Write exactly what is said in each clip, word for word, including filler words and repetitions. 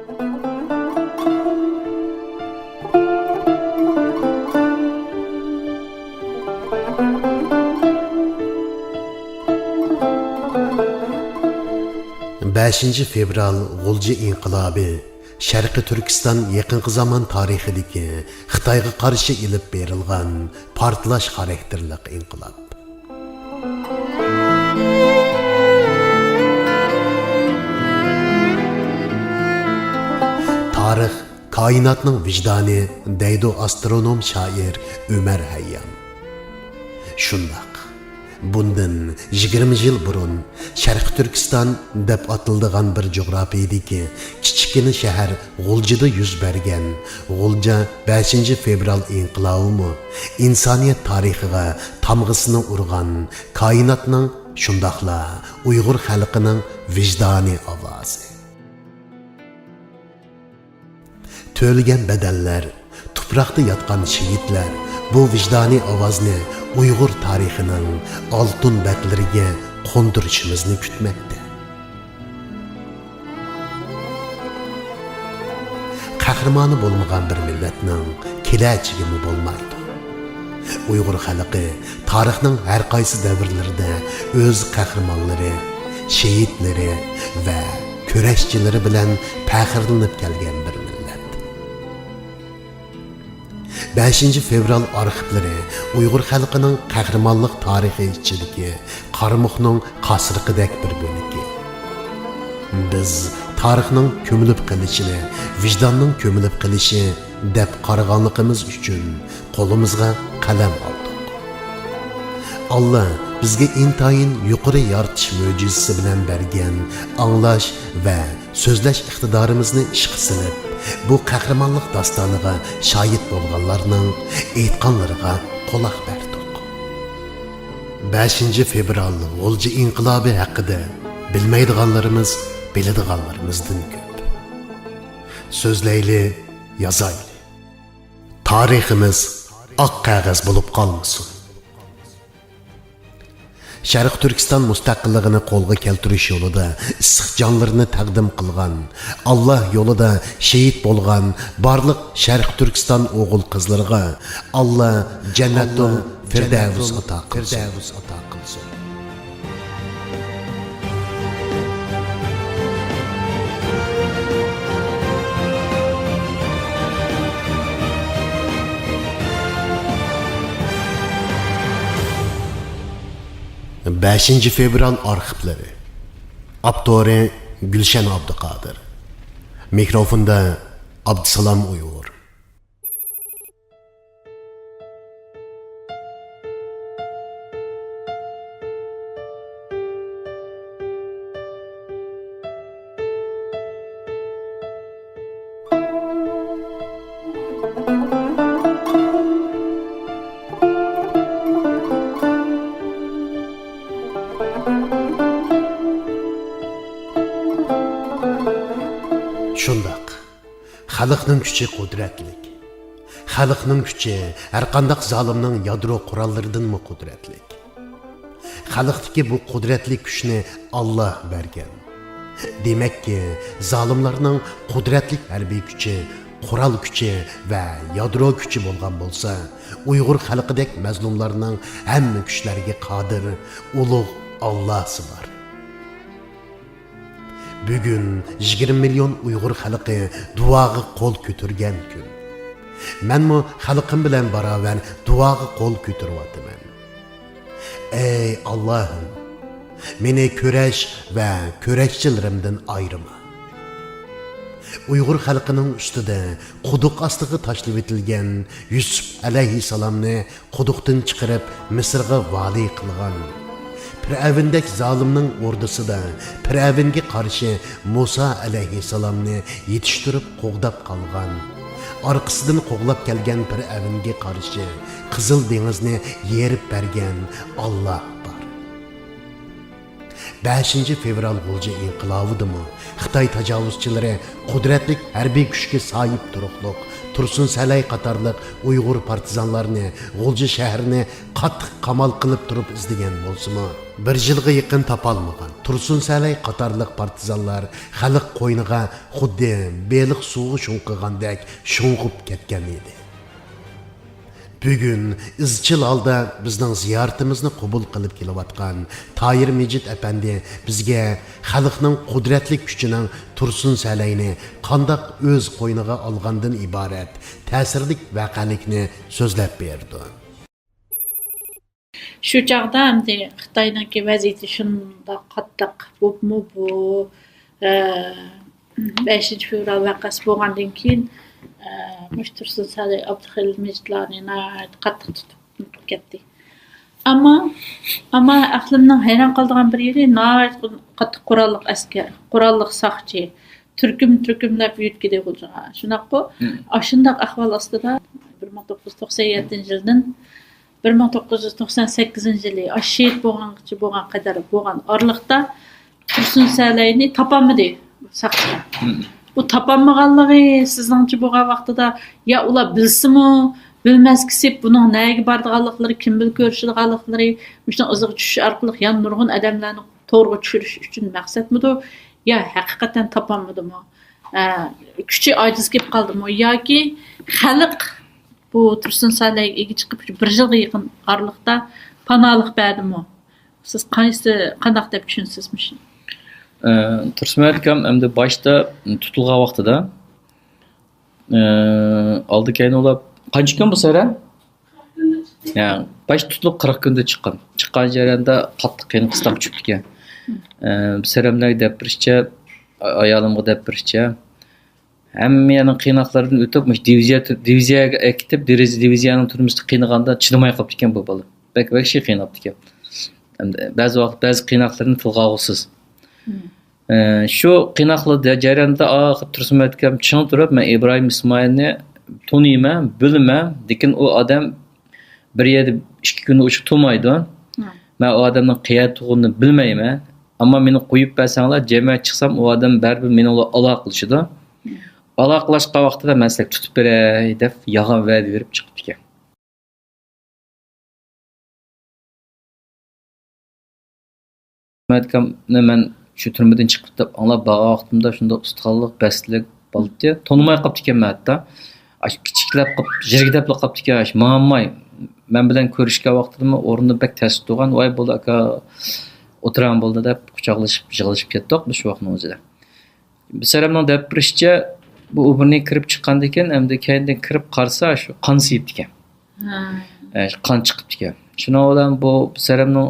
بەشىنچى فېۋرال غۇلجا ئىنقىلابى شەرقىي تۈركىستان يېقىنقى زامان تارىخىدىكى خىتايغا قارشى ئېلىپ بېرىلغان پارتلاش خاراكتېرلىق ئىنقىلاب. تارىخ كائىناتنىڭ ۋىجدانى دەيدۇ ئاسترونوم شائىر ئۆمەر ھەييام. شۇنداق، بۇندىن يىگىرمە يىل بۇرۇن شەرقىي تۈركىستان دەپ ئاتىلىدىغان بىر جۇغراپىيىدىكى كىچىككىنە شەھەر غۇلجىدا يۈز بەرگەن غۇلجا بەشىنچى فېۋرال ئىنقىلابىمۇ ئىنسانىيەت تارىخىغا تامغىسىنى ئۇرغان كائىناتنىڭ، شۇنداقلا ئۇيغۇر خەلقىنىڭ ۋىجدانىي ئاۋازى. تۆلىگەن بەدەللەر، تۇپراقتا ياتقان شېھىتلەر بۇ ۋىجدانىي ئاۋازنى ئۇيغۇر تارىخىنىڭ ئالتۇن بەتلىرىگە قوندۇرۇشىمىزنى كۈتمەكتە. قەھرىمانى بولمىغان بىر مىللەتنىڭ كېلەچىكىمۇ بولمايدۇ. ئۇيغۇر خەلقى تارىخنىڭ ھەر قايسى دەۋرلىرىدە ئۆز قەھرىمانلىرى، شېھىتلىرى ۋە كۈرەشچىلىرى بىلەن پەخىرلىنىپ كەلگەن بىر مىللەت. بەشىنچى فېۋرال ئارخىپلىرى ئۇيغۇر خەلقىنىڭ قەھرىمانلىق تارىخى ئىچىدىكى قارمۇقنىڭ قاسرىقىدەك بىر بۆلىكى. بىز تارىخنىڭ كۆمۈلۈپ قېلىشىنى ۋىجداننىڭ كۆمۈلۈپ قېلىشى دەپ قارىغانلىقىمىز ئۈچۈن قولىمىزغا قەلەم ئالدۇق. ئاللا بىزگە ئىنتايىن يۇقىرى يارىتىش مۆجىزىسى بىلەن بەرگەن ئاڭلاش ۋە سۆزلەش ئىقتىدارىمىزنى ئىشقا سېلىپ، بۇ قەھرىمانلىق داستانىغا شاھىت بولغانلارنىڭ ئېيتقانلىرىغا قۇلاق بەردۇق. بەشىنچى فېۋرال غۇلجا ئىنقىلابى ھەققىدە بىلمەيدىغانلىرىمىز بىلىدىغانلىرىمىزدىن كۆپ. سۆزلەيلى، يازايلى. تارىخىمىز ئاق قەغەز بولۇپ قالمىسۇن. شەرقىي تۈركىستان مۇستەقىللىقىنى قولغا كەلتۈرۈش يولىدا ئىسسىق جانلىرىنى تەقدىم قىلغان، ئاللا يولىدا شېھىت بولغان بارلىق شەرقىي تۈركىستان ئوغۇل-قىزلىرىغا ئاللا جەننەتۇل فىردەۋس ئاتا قىلسۇن. بەشىنچى فېۋرال ئارخىپلىرى. ئاپتورى گۈلشەن ئابدۇقادىر. مىكروفوندا ئابدۇسالام ئۇيغۇر. شۇنداق. خەلقنىڭ كۈچى قۇدرەتلىك. خەلقنىڭ كۈچى ھەرقانداق زالىمنىڭ يادرو قوراللىرىدىنمۇ قۇدرەتلىك. خەلقتىكى بۇ قۇدرەتلىك كۈچنى ئاللا بەرگەن. دېمەككى، زالىملارنىڭ قۇدرەتلىك ھەربىي كۈچى، قورال كۈچى ۋە يادرو كۈچى بولغان بولسا، ئۇيغۇر خەلقىدەك مەزلۇملارنىڭ ھەممە كۈچلەرگە قادىر ئۇلۇغ ئاللاسى بار. بۈگۈن يىگىرمە مىليون ئۇيغۇر خەلقى دۇئاغا قول كۆتۈرگەن كۈن. مەنمۇ خەلقىم بىلەن باراۋەر دۇئاغا قول كۆتۈرۈۋاتىمەن. ئەي ئاللاھىم، مېنى كۈرەش ۋە كۈرەشچىلىرىمدىن ئايرىما. ئۇيغۇر خەلقىنىڭ ئۈستىدە قۇدۇق ئاستىغا تاشلىۋېتىلگەن يۈسۈپ ئەلەيھىسسالامنى قۇدۇقتىن چىقىرىپ، مىسىرغا ۋالىي قىلغان. پىرئەۋندەك زالىمنىڭ ئوردىسىدا پىرئەۋنگە قارشى مۇسا ئەلەيھىسسالامنى يېتىشتۈرۈپ قوغداپ قالغان. ئارقىسىدىن قوغلاپ كەلگەن پىرئەۋنگە قارشى قىزىل دېڭىزنى يېرىپ بەرگەن ئاللا بار. بەشىنچى فېۋرال غۇلجا ئىنقىلابىدىمۇ خىتاي تاجاۋۇزچىلىرى قۇدرەتلىك ھەربىي كۈچكە سايىپ تۇرۇقلۇق تۇرسۇن سەلەي قاتارلىق ئۇيغۇر پارتىزانلارنى غۇلجا شەھىرىنى قاتتىق قامال قىلىپ تۇرۇپ ئىزدىگەن بولسىمۇ، بىر يىلغا يېقىن تاپالمىغان. تۇرسۇن سەلەي قاتارلىق پارتىزانلار خەلق قوينىغا خۇددى بېلىق سۇغا شۇڭقىغاندەك شۇڭغۇپ كەتكەن ئىدى. بۈگۈن ئىزچىل ھالدا بىزنىڭ زىيارىتىمىزنى قوبۇل قىلىپ كېلىۋاتقان تاھىر مىجىت ئەپەندى بىزگە خەلقنىڭ قۇدرەتلىك كۈچىنىڭ تۇرسۇن سەلەينى قانداق ئۆز قوينىغا ئالغاندىن ئىبارەت تەسىرلىك ۋەقەلىكنى سۆزلەپ بېرىدۇ. شۇ چاغدا ئەمدى خىتاينىڭكى ۋەزىيىتى شۇنداق قاتتىق بولۇپمۇ بۇ، ئە، بەشىنچى فېۋرال ۋەقەسى بولغاندىن كېيىن، ئە، مۇشۇ تۇرسۇن سەلەي، ئابدۇخېلىل مىجىتلارنى ناھايىتى قاتتىق تۇتۇپ، تۇتۇپ كەتتى. ئەمما، ئەمما ئەقلىمنىڭ ھەيران قالىدىغان بىر يېرى، ناھايىتى قاتتىق قوراللىق ئەسكەر، قوراللىق ساقچى، تۈركۈم-تۈركۈملەپ يۆتكىدى غۇلجىغا. شۇنداققۇ؟ مم. ئاشۇنداق ئەھۋال ئاستىدا بىر مىڭ توققۇز يۈز توقسەن يەتتىنچى يىلدىن بىر مىڭ توققۇز يۈز توقسان سەككىزىنچى يىلى ئاشۇ شېھىت بولغانغىچە بولغان قەدەر بولغان ئارىلىقتا تۇرسۇن سەلەينى تاپالمىدى ساقچىلار. مم. بۇ تاپالمىغانلىقى سىزنىڭچە بولغان ۋاقتىدا يا ئۇلار بىلسىمۇ، بىلمەسكىسى بۇنىڭ نەگە بارىدىغانلىقلىرى، كىم بىلەن كۆرۈشىدىغانلىقلىرى، مۇشۇنىڭ ئىزىغا چۈشۈش ئارقىلىق يەنە نۇرغۇن ئادەملەرنى تورغا چۈشۈرۈش ئۈچۈن مەقسەتمىدۇ؟ يا ھەقىقەتەن تاپالمىدىمۇ؟ ئە، كۈچى ئاجىز كېلىپ قالدىمۇ؟ ياكى خەلق بۇ تۇرسۇن سەلەيگە ئىگە چىقىپ، بىر يىلغا يېقىن ئارىلىقتا پاناھلىق بەردىمۇ؟ سىز قايسى، قانداق دەپ چۈشىنىسىز مۇشۇنى؟ ئە، تۇرسۇنمەمەت ئاكام ئەمدى باشتا تۇتۇلغان ۋاقتىدا، ئە، ئالدى كەينى ئۇلاپ قانچە كۈن بولسا ھە؟ يا، باشتا تۇتۇلۇپ قىرىق كۈندە چىققان. چىققان جەرياندا قاتتىق قىيىن قىستاق چۈشۈپتىكەن. ئە، بىر سەرەملەرگە دەپ بېرىشىچە، ئايالىمغا دەپ بېرىشىچە، ھەممە يەرنىڭ قىيناقلىرىدىن ئۆتۈپ، مۇشۇ دىۋىزىيە، دىۋىزىيەگە ئەكېتىپ، دىۋىزىيەنىڭ تۈرمىسىدە قىينىغاندا چىدىماي قاپتىكەن بۇ بالا. بەك ۋەھشىي قىيناپتىكەن. ئەمدى بەزى ۋاقىت بەزى قىيناقلىرىنى تىلغا ئالغۇسىز. مم. ئە، شۇ قىيناقلىق جەريانىدا ئاخىر تۇرسۇنمەمەت ئاكام چىڭ تۇرۇپ، مەن ئىبراھىم ئىسمائىلنى تونۇيمەن، بىلىمەن، لېكىن ئۇ ئادەم بىر يەردە ئىككى كۈندە ئۇچۇپ تۇرمايدۇ. مم. مەن ئۇ ئادەمنىڭ قەيەردە تۇرغىنىنى بىلمەيمەن. ئەمما مېنى قويۇپ بەرسەڭلار، جەمەت چىقسام، ئۇ ئادەم بەرىبىر مېنىڭ بىلەن ئالاقىلىشىدۇ. مم. ئالاقىلاشقان ۋاقتىدا مەن سىلەرگە تۇتۇپ بېرەي دەپ يالغان ۋەدە بېرىپ چىقىپتىكەن. مەمەت ئاكامنى مەن شۇ تۈرمىدىن چىقىپ دەپ ئاڭلاپ بارغان ۋاقتىمدا شۇنداق ئۇستىخانلىق، بەستلىك بالىدى. تونۇماي قاپتىكەنمەن ھەتتا. ئاشۇ كىچىكلەپ قاپ-، يىرگىدەپلا قاپتىكەن. ئاشۇ ماڭالماي. مەن بىلەن كۆرۈشكەن ۋاقتىدىمۇ ئورنىدا بەك تەستە تۇرغان. ۋاي بولدى ئاكا، ئولتۇراڭ بولدى دەپ قۇچاقلىشىپ، يىغلىشىپ كەتتۇق شۇ ۋاقىتنىڭ ئۆزىدە. بىر سەرەمنىڭ دەپ بېرىشىچە، بۇ ئوبورنىككە كىرىپ چىققاندىن كېيىن، ئەمدى كەينىدىن كىرىپ قارىسا، شۇ قان سىيىپتىكەن. ھە. ئە، قان چىقىپتىكەن. شۇنىڭ بىلەن بۇ بىر سەرەمنىڭ،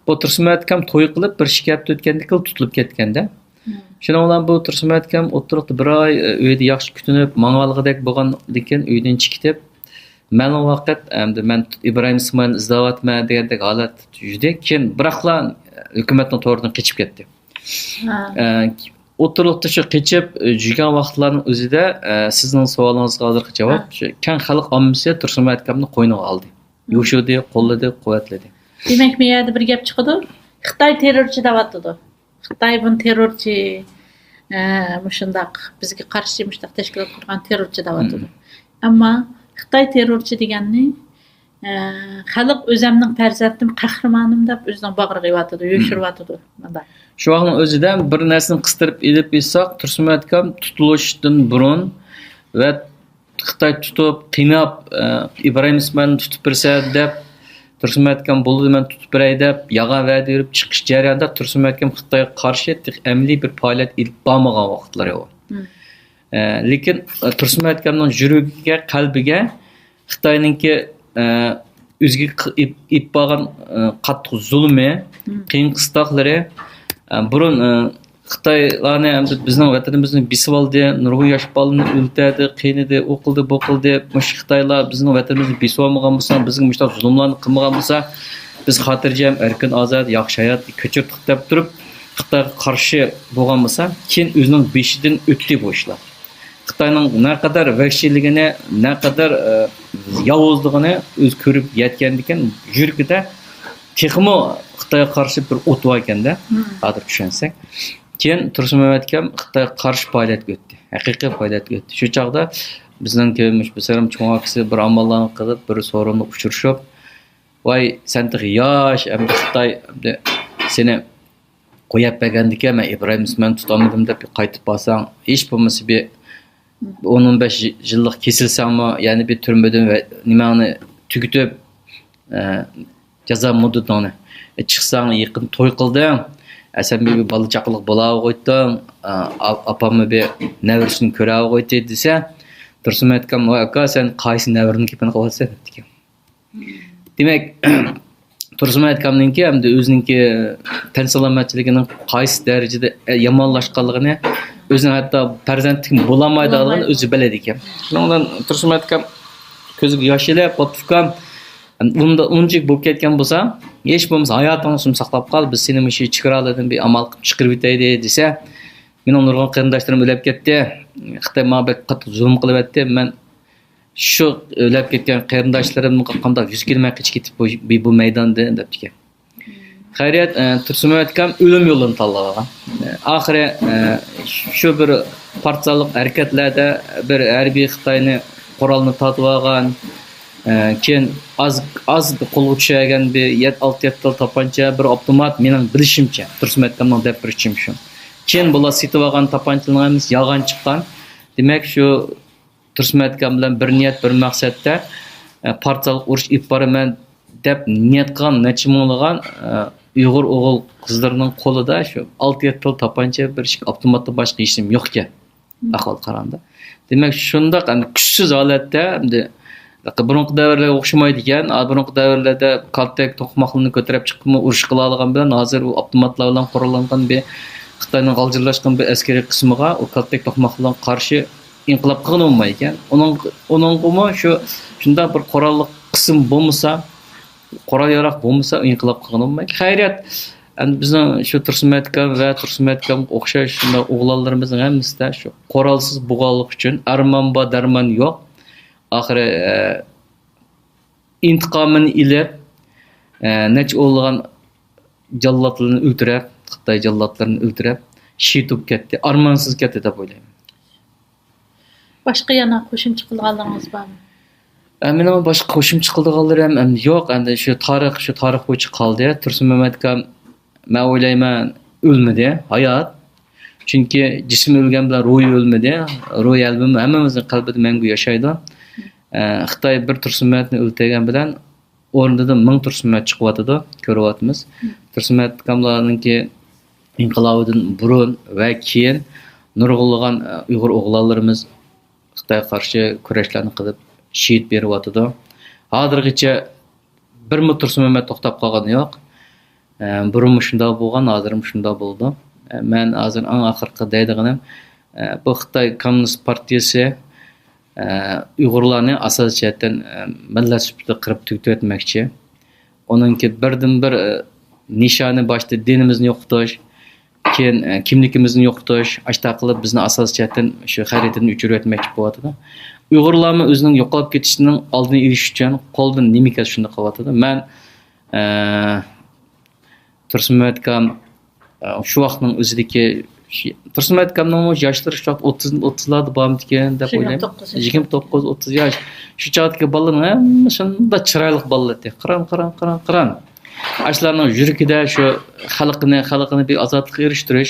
بۇ تۇرسۇنمەمەت ئاكام توي قىلىپ، بىر ئىككى ھەپتە ئۆتكەندىن كېيىن تۇتۇلۇپ كەتكەندە. ھە. شۇنىڭ بىلەن بۇ تۇرسۇنمەمەت ئاكام ئوتتۇرىلىقتا بىر ئاي، ئە، ئۆيدە ياخشى كۈتۈنۈپ، ماڭالىغۇدەك بولغاندىن كېيىن ئۆيدىن چىقىپ، مەلۇم ۋاقىت، ئەمدى مەن ئىبراھىم ئىسمائىلنى ئىزدەۋاتىمەن دېگەندەك ھالەت يۈردى. كېيىن بىراقلا ھۆكۈمەتنىڭ تورىدىن قېچىپ كەتتى. ھە. ئە، ئوتتۇرىلىقتا شۇ قېچىپ، ئە، يۈرگەن ۋاقىتلارنىڭ ئۆزىدە، ئە، سىزنىڭ سوئالىڭىزغا ھازىرقى جاۋاب، ھە، شۇ كەڭ خەلق ئاممىسى تۇرسۇنمەمەت ئاكامنى قوينىغا ئالدى. ھە. يوشۇردى، قوللىدى، قۇۋۋەتلىدى. دېمەك، بۇ يەردە بىر گەپ چىقىدۇ. خىتاي تېررورچى دەۋاتىدۇ. خىتاي بۇنى تېررورچى، ئە، مۇشۇنداق بىزگە قارشى مۇشۇنداق تەشكىلات قۇرغان تېررورچى دەۋاتىدۇ. مم. ئەمما خىتاي تېررورچى دېگەننى، ئە، خەلق ئۆزەمنىڭ پەرزەنتىم، قەھرىمانىم دەپ ئۆزىنىڭ باغرىغا ئېۋاتىدۇ، مم، يوشۇرۇۋاتىدۇ. مۇنداق. شۇ ۋاقىتنىڭ ئۆزىدە بىر نەرسىنى قىستۇرۇپ ئېلىپ ئېيتساق، تۇرسۇنمەمەت ئاكام تۇتۇلۇشتىن بۇرۇن ۋە خىتاي تۇتۇپ، قىيناپ، ئە، ئىبراھىم ئىسمائىلنى تۇتۇپ بېرىسەن دەپ، تۇرسۇنمەمەت ئاكام بولدى، مەن تۇتۇپ بېرەي دەپ، يالغان ۋەدە بېرىپ چىقىش جەريانىدا تۇرسۇنمەمەت ئاكام خىتايغا قارشى تېخى ئەمەلىي بىر پائالىيەت ئېلىپ بارمىغان ۋاقىتلىرى ئۇ. مم. ئە، لېكىن، ئە، تۇرسۇنمەمەت ئاكامنىڭ يۈرىكىگە، قەلبىگە خىتاينىڭكى، ئە، ئۆزىگە ق-، ئېلىپ، ئېلىپ بارغان، ئە، قاتتىق زۇلۇمى، مم، قىيىن قىستاقلىرى، ئە، بۇرۇن، ئە، خىتايلارنى ئەمدى بىزنىڭ ۋەتىنىمىزنى بېسىۋالدى، نۇرغۇن ياش بالىنى ئۆلتۈردى، قىينىدى، ئۇ قىلدى، بۇ قىلدى. مۇشۇ خىتايلار بىزنىڭ ۋەتىنىمىزنى بېسىۋالمىغان بولسا، بىزگە مۇشۇنداق زۇلۇملارنى قىلمىغان بولسا، بىز خاتىرجەم، ئەركىن، ئازاد، ياخشى ھايات كۆچۈردۇق دەپ تۇرۇپ، خىتايغا قارشى بولغان بولسا، كېيىن ئۆزىنىڭ بېشىدىن ئۆتتى بۇ ئىشلار. خىتاينىڭ نەقەدەر ۋەھشىيلىكىنى، نەقەدەر، ئە، ياۋۇزلۇقىنى ئۆزى كۆرۈپ يەتكەندىكىن، يۈرىكىدە تېخىمۇ خىتايغا قارشى بىر ئوت بار ئىكەندە، ھازىر چۈشەنسەك. كېيىن تۇرسۇن مەمەت ئاكام خىتايغا قارشى پائالىيەتكە ئۆتتى. ھەقىقىي پائالىيەتكە ئۆتتى. شۇ چاغدا بىزنىڭ كۆرمۈش بىسىرىم چوڭ ئاكىسى بىر ئاماللارنى قىلىپ، بىر سورۇندا ئۇچرىشىپ، ۋاي، سەن تېخى ياش، ئەمدى خىتاي ئەمدى سېنى قويۇپ بەرگەندىكىن، مەن ئىبراھىم ئىسمايىلنى تۇتالمىدىم دەپ قايتىپ بارساڭ، ھېچ بولمىسا بىر ئون، ئون بەش يىللىق كېسىلسەڭمۇ، يەنە بىر تۈرمىدىن ۋە نېمەڭنى تۈگىتىپ، ئە، جازا مۇددىتىڭنى، ئە، چىقساڭ يېقىن توي قىلدىڭ، ئە، سەن بىر بالا چاقىلىق بولاۋېرىدىڭ، ئە، ئا-، ئاپاممۇ بىر نەۋرىسىنى كۆرەۋېرىدۇ دېسە، تۇرسۇن مەمەت ئاكام، ۋاي ئاكا، سەن قايسى نەۋرىنىڭ گېپىنى قىلىۋاتىسەن دەپتىكەن. دېمەك، تۇرسۇن مەمەت ئاكامنىڭكى ھەمدە ئۆزىنىڭكى تەن سالامەتچىلىكىنىڭ قايسى دەرىجىدە يامانلاشقانلىقىنى، ئۆزىنىڭ ھەتتا پەرزەنتلىكمۇ بولالمايدىغانلىقىنى ئۆزى بىلىدىكەن. شۇنىڭ بىلەن تۇرسۇن مەمەت ئاكام كۆزىگە ياش ئېلىپ، ئاپتۇكام، ئۇنچىلىك بولۇپ كەتكەن بولسا، ھېچ بولمىسا ھاياتىڭنى شۇ ساقلاپ قال، بىز سېنى مۇشۇ چېگرالىرىدىن بىر ئامال قىلىپ چىقىرىۋېتەيلى دېسە، مېنىڭ نۇرغۇن قېرىنداشلىرىم ئۆلۈپ كەتتى، خىتاي ماڭا بەك قاتتىق زۇلۇم قىلىۋەتتى، مەن شۇ ئۆلۈپ كەتكەن قېرىنداشلىرىمغا قانداق يۈز كېلىمەن قېچىپ كېتىپ بۇ، بۇ مەيداندىن دەپتىكەن. خەيرىيەت، ئە، تۇرسۇن مەمەت ئاكام ئۆلۈم يولىنى تاللىۋالغان. ئە، ئاخىرى، ئە، شۇ بىر پارتىزانلىق ھەرىكەتلەردە بىر ھەربىي خىتاينى قورالنى تارتىۋالغان، ئە، كېيىن ئاز، ئاز قولغا چۈشەلىگەن بىر يەت-، ئالتە يەتتە تال تاپانچا، بىر ئاپتومات، مېنىڭ بىلىشىمچە، تۇرسۇن مەمەت ئاكامنىڭ دەپ بېرىشىچە شۇ. كېيىن بۇلار سېتىۋالغان تاپانچىلارنىڭ ھەممىسى يالغان چىققان. دېمەك، شۇ تۇرسۇن مەمەت ئاكام بىلەن بىر نىيەت، بىر مەقسەتتە، ئە، پارتىزانلىق ئۇرۇش ئېلىپ بارىمەن دەپ نىيەت قىلغان نەچچە مىڭلىغان، ئە، ئۇيغۇر ئوغۇل قىزلىرىنىڭ قولىدا شۇ ئالتە يەتتە تال تاپانچا، بىر ئىككى ئاپتوماتتىن باشقا ھېچنېمە يوق ئىكەن. ئەھۋال قارىغاندا. دېمەك، شۇنداق ئەمدى كۈچسىز ھالەتتە ئەمدى بۇرۇنقى دەۋرلەرگە ئوخشىمايدىكەن. ئا، بۇرۇنقى دەۋرلەردە كالتەك توقماقلىرىنى كۆتۈرۈپ چىقىپمۇ ئۇرۇش قىلالىغان بىلەن، ھازىر ئۇ ئاپتوماتلار بىلەن قوراللانغان بىر خىتاينىڭ غالجىرلاشقان بىر ئەسكىرىي قىسمىغا ئۇ كالتەك توقماق بىلەن قارشى ئىنقىلاب قىلغىلى بولمايدىكەن. ئۇنىڭ، ئۇنىڭغىمۇ شۇ، شۇنداق بىر قوراللىق قىسىم بولمىسا، قورال ياراق بولمىسا، ئىنقىلاب قىلغىلى بولمايدۇ. خەيرىيەت، ئەمدى بىزنىڭ شۇ تۇرسۇن مەمەت ئاكام ۋە تۇرسۇن مەمەت ئاكامغا ئوخشاش شۇنداق ئوغلانلىرىمىزنىڭ ھەممىسىدە شۇ قورالسىز بولغانلىقى ئۈچۈن، ئارمان بار، دەرمان يوق. ئاخىرى، ئە، ئىنتىقامىنى ئېلىپ، ئە، نەچچە ئونلىغان جاللاتلىرىنى ئۆلتۈرۈپ، خىتاي جاللاتلىرىنى ئۆلتۈرۈپ، شېھىت بولۇپ كەتتى، ئارمانسىز كەتتى دەپ ئويلايمەن. باشقا يەنە قوشۇمچە قىلىدىغانلىرىڭىز بارمۇ؟ ئە، مېنىڭ باشقا قوشۇمچە قىلىدىغانلىرىم ئەمدى يوق. ئەمدى شۇ تارىخ، شۇ تارىخ بويىچە قالدى. تۇرسۇن مەمەت ئاكام، مەن ئويلايمەن، ئۆلمىدى، ھايات. چۈنكى جىسمى ئۆلگەن بىلەن روھى ئۆلمىدى. روھى ئەلبەممۇ ھەممىمىزنىڭ قەلبىدە مەڭگۈ ياشايدۇ. ئە، خىتاي بىر تۇرسۇن مەمەتنى ئۆلتۈرگەن بىلەن ئورنىدىن مىڭ تۇرسۇن مەمەت چىقىۋاتىدۇ، كۆرۈۋاتىمىز. تۇرسۇن مەمەت ئاكاملارنىڭكى ئىنقىلابىدىن بۇرۇن ۋە كېيىن نۇرغۇنلىغان، ئە، ئۇيغۇر ئوغلانلىرىمىز خىتايغا قارشى كۈرەشلەرنى قىلىپ شېھىت بېرىۋاتىدۇ. ھازىرغىچە بىرمۇ تۇرسۇن مەمەت توختاپ قالغىنى يوق. ئە، بۇرۇنمۇ شۇنداق بولغان، ھازىرمۇ شۇنداق بولىدۇ. ئە، مەن ھازىر ئەڭ ئاخىرقى دەيدىغىنىم، ئە، بۇ خىتاي كوممۇنىست پارتىيىسى، ئە، ئۇيغۇرلارنى ئاساسىي جەھەتتىن، ئە، مىللەت سۈپىتىدە قىرىپ تۈگىتىۋەتمەكچى. ئۇنىڭكى بىردىنبىر، ئە، نىشانى باشتا دىنىمىزنى يوقىتىش، كېيىن، ئە، كىملىكىمىزنى يوقىتىش، ئاشتاق قىلىپ بىزنى ئاساسىي جەھەتتىن شۇ خەرىتىدىن ئۆچۈرۈۋەتمەكچى بولۇۋاتىدۇ. ئۇيغۇرلارمۇ ئۆزىنىڭ يوقاپ كېتىشىنىڭ ئالدىنى ئېلىش ئۈچۈن قولىدىن نېمە كەلسە شۇنى قىلىۋاتىدۇ. مەن، ئە، تۇرسۇن مەمەت ئاكام، ئە، شۇ ۋاقىتنىڭ ئۆزىدىكى، تۇرسۇن مەمەت ئاكامنىڭمۇ ياشلىرى شۇ ۋاقىت ئوتتۇز، ئوتتۇزلاردا بارمىدىكەن دەپ ئويلايمەن. يىگىرمە توققۇز، يىگىرمە توققۇز، ئوتتۇز ياش. شۇ چاغدىكى بالىلارنىڭ ھەممىسى شۇنداق چىرايلىق بالىلار ئىدى. قاران، قاران، قاران، قاران. ئاشۇلارنىڭ يۈرىكىدە شۇ خەلقىنى، خەلقىنى بىر ئازادلىققا ئېرىشتۈرۈش،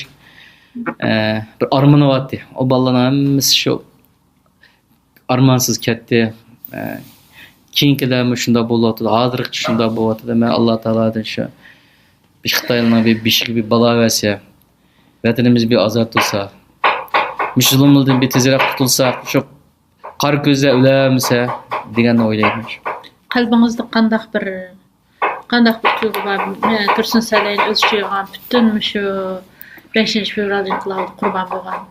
ئە، بىر ئارمىنى بارتتى. ئۇ بالىلارنىڭ ھەممىسى شۇ ئارمانسىز كەتتى. ئە، كېيىنكىلەرمۇ شۇنداق بولۇۋاتىدۇ. ھازىرغىچە شۇنداق بولۇۋاتىدۇ. مەن ئاللا تائالادىن شۇ بىر خىتايلارنىڭ بىر بېشىغا بىر بالا بەرسە، ۋەتىنىمىز بىر ئازاد بولسا، مۇشۇ زۇلۇملاردىن بىر تېزرەك قۇتۇلساق، شۇ قارا كۆزلەر ئۆلەلمىسە دېگەننى ئويلايمەن. قەلبىڭىزدە قانداق بىر، قانداق بىر تۇيغۇ بار؟ مەن تۇرسۇن سەلەينى ئۆز ئىچىگە ئالغان پۈتۈن مۇشۇ بەشىنچى فېۋرال ئىنقىلابىدا قۇربان بولغان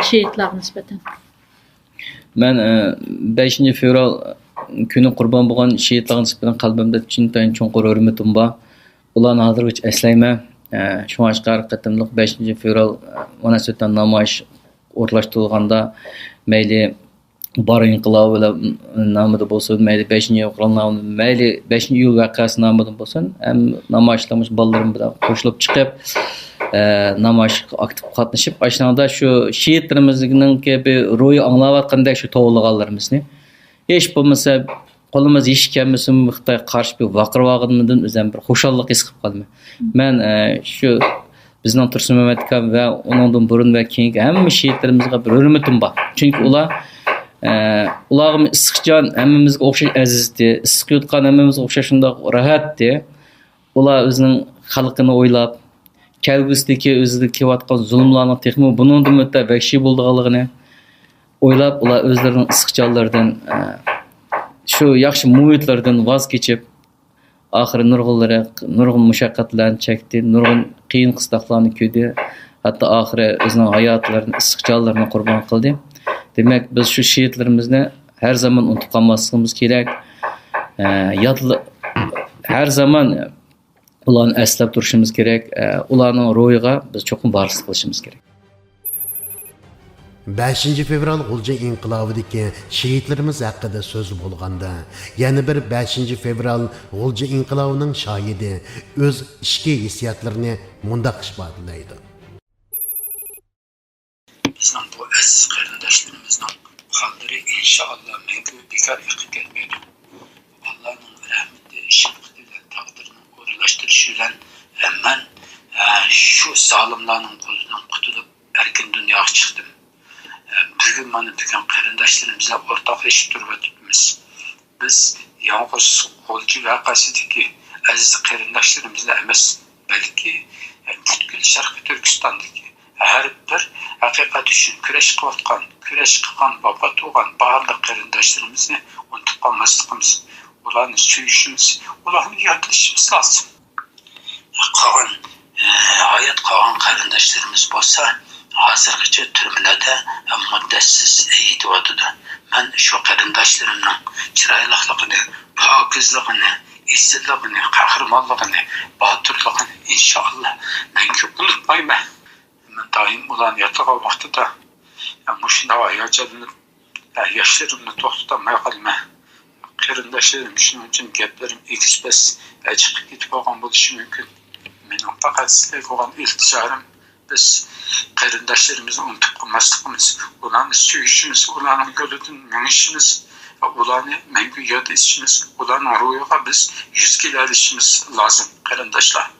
شېھىتلارغا نىسبەتەن. مەن، ئە، بەشىنچى فېۋرال كۈنى قۇربان بولغان شېھىتلارغا نىسبەتەن قەلبىمدە ئىنتايىن چوڭقۇر ھۆرمىتىم بار. ئۇلارنى ھازىرغىچە ئەسلەيمەن. ئە، شۇڭلاشقا ھەر قېتىملىق بەشىنچى فېۋرال، ئە، مۇناسىۋەتلىك نامايىش ئورۇنلاشتۇرۇلغاندا، مەيلى بار ئىنقىلابى بىلەن نامىدا بولسۇن، مەيلى بەشىنچى ئىيۇل، مەيلى بەشىنچى ئىيۇل ۋەقەسى نامىدا بولسۇن، ھەم نامايىشلار مۇشۇ بالىلىرىم بىلەن قوشۇلۇپ چىقىپ، ئە، نامايىشقا ئاكتىپ قاتنىشىپ، ئاشۇنىڭدا شۇ شېھىتلىرىمىزنىڭكى بىر روھى ئاڭلاۋاتقاندەك شۇ توۋلىغانلىرىمىزنى، ھېچ بولمىسا قولىمىز ھېچ كەلمىسىمۇ، خىتايغا قارشى بىر ۋارقىراۋاتقىنىمدىن ئۆزۈم بىر خۇشاللىق ھېس قىلىپ قالىمەن. مەن، ئە، شۇ بىزنىڭ تۇرسۇن مەمەت ئاكام ۋە ئۇنىڭدىن بۇرۇن ۋە كېيىنكى ھەممە شېھىتلىرىمىزغا بىر ھۆرمىتىم بار. چۈنكى ئۇلار، ئە، ئۇلارغا ئىسسىق جان ھەممىمىزگە ئوخشاش ئەزىزدى، ئىسسىق يوتقان ھەممىمىزگە ئوخشاش شۇنداق راھەتتى. ئۇلار ئۆزىنىڭ خەلقىنى ئويلاپ، كەلگۈسىدىكى ئۆزىگە كېلىۋاتقان زۇلۇملارنىڭ تېخىمۇ بۇنىڭدىن بۆتە ۋەھشىي بولىدىغانلىقىنى ئويلاپ، ئۇلار ئۆزلىرىنىڭ ئىسسىق جانلىرىدىن، ئە، شۇ ياخشى مۇھىتلىرىدىن ۋاز كېچىپ، ئاخىرى نۇرغۇنلىرى نۇرغۇن مۇشەققەتلەرنى چەكتى، نۇرغۇن قىيىن قىستاقلارنى كۆردى، ھەتتا ئاخىرى ئۆزىنىڭ ھاياتلىرىنى، ئىسسىق جانلىرىنى قۇربان قىلدى. دېمەك، بىز شۇ شېھىتلىرىمىزنى ھەر زامان ئۇنتۇپ قالماسلىقىمىز كېرەك. ئە، يادلا-، ھەر زامان ئۇلارنى ئەسلەپ تۇرۇشىمىز كېرەك. ئە، ئۇلارنىڭ روھىغا بىز چوقۇم ۋارىسلىق قىلىشىمىز كېرەك. بەشىنچى فېۋرال غۇلجا ئىنقىلابىدىكى شېھىتلىرىمىز ھەققىدە سۆز بولغاندا، يەنە بىر بەشىنچى فېۋرال غۇلجا ئىنقىلابىنىڭ شاھىدى ئۆز ئىچكى ھېسسىياتلىرىنى مۇنداق ئىپادىلەيدۇ. بىزنىڭ بۇ ئەزىز قېرىنداشلىرىمىزنىڭ قانلىرى ئىنشائاللا مەڭگۈ بىكار ئېقىپ كەتمەيدۇ. ئاللانىڭ رەھمىتى، شەپقىتى ۋە تەقدىرىنىڭ ئورۇنلاشتۇرۇشى بىلەن مەن، ئە، شۇ زالىملارنىڭ قولىدىن قۇتۇلۇپ، ئەركىن دۇنياغا چىقتىم. ئە، بۈگۈن مانا بۈگۈن قېرىنداشلىرىمىز بىلەن ئورتاقلىشىپ تۇرۇۋاتىمىز. بىز يالغۇز غۇلجا ۋەقەسىدىكى ئەزىز قېرىنداشلىرىمىزلا ئەمەس، بەلكى پۈتكۈل شەرقىي تۈركىستاندىكى ھەر بىر ھەقىقەت ئۈچۈن كۈرەش قىلىۋاتقان، كۈرەش قىلغان ۋاپا تۇغان بارلىق قېرىنداشلىرىمىزنى ئۇنتۇپ قالماسلىقىمىز، ئۇلارنى سۆيۈشىمىز، ئۇلارنى ياد ئېتىشىمىز لازىم. قالغان، ھايات قالغان قېرىنداشلىرىمىز بولسا ھازىرغىچە تۈرمىلەردە مۇددەتسىز يېتىۋاتىدۇ. مەن شۇ قېرىنداشلىرىمنىڭ چىرايلىقلىقىنى، پاكىزلىقىنى، ئېسىللىقىنى، قەھرىمانلىقىنى، باتۇرلۇقىنى ئىنشائاللا مەڭگۈ ئۇنتۇمايمەن. مەن دائىم ئۇلارنى ياتلىغان ۋاقتىدا مۇشۇنداق ھاياجانلىنىپ، ياشلىرىمنى توختىتالماي قالىمەن. قېرىنداشلىرىم، شۇنىڭ ئۈچۈن گەپلىرىم ئېگىز-پەس چىقىپ كېتىپ قالغان بولۇشى مۇمكىن. مېنىڭ پەقەت سىلەرگە بولغان ئىلتىجالىم، بىز قېرىنداشلىرىمىزنى ئۇنتۇپ قالماسلىقىمىز، ئۇلارنى سۆيۈشىمىز، ئۇلارنىڭ يولىدىن مېڭىشىمىز، ئۇلارنى مەڭگۈ ياد ئېتىشىمىز، ئۇلارنىڭ روھىغا بىز يۈز كېلەلىشىمىز لازىم، قېرىنداشلار.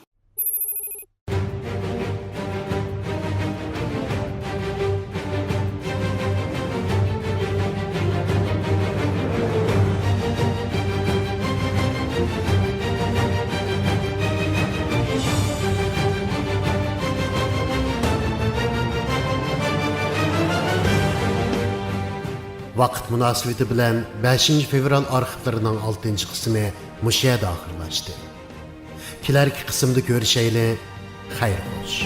ۋاقىت مۇناسىۋىتى بىلەن بەشىنچى فېۋرال ئارخىپلىرىنىڭ ئالتىنچى قىسمى مۇشۇ يەردە ئاخىرلاشتى. كېلەركى قىسىمدا كۆرۈشەيلى. خەير خوش.